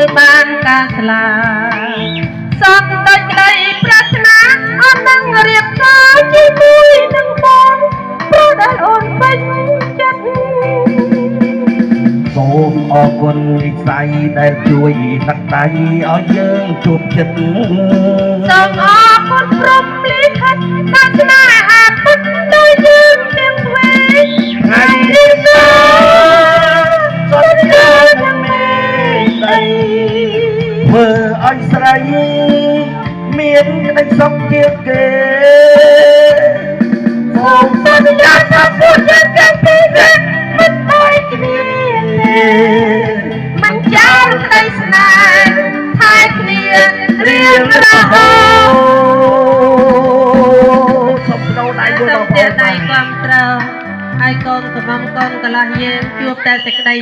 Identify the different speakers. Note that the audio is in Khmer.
Speaker 1: ទទួលបានការស្លាសំដូចក្តីប្រាថ្នាអូននឹងរៀបការជាមួយនឹងបងព្រោះដែលអូនពេញចិត្ត
Speaker 2: សូមអរគុណនិស័យដែលជួយដឹកដៃឲ្យយើងជួបចិត្ត
Speaker 1: សូមអរគុណព្រំលិខិតដែលស្នេហាពិតដោយយើងទាំងទ្វេ
Speaker 2: ថ្ងៃ
Speaker 1: នេះសូម
Speaker 2: សុខ
Speaker 1: ជឿ
Speaker 2: នឹងមេ
Speaker 1: ដី
Speaker 2: ធ្វើឲ្យស្រីមានក្តីសុខជាងគេ
Speaker 1: សូមសន្យាថាពួកយើងទាំងពីរនាក់មិនបែកគ្នាទេមិនចោលក្តីស្នេហ៍ថែគ្នារៀងរហូត
Speaker 2: សូមដោដៃមួយ
Speaker 1: សូ
Speaker 2: ដល់
Speaker 1: មទាដៃគ្រប់ត្រហើយកូនកំមុំកូនកន្លោះយើងជួបតែសេចក្តី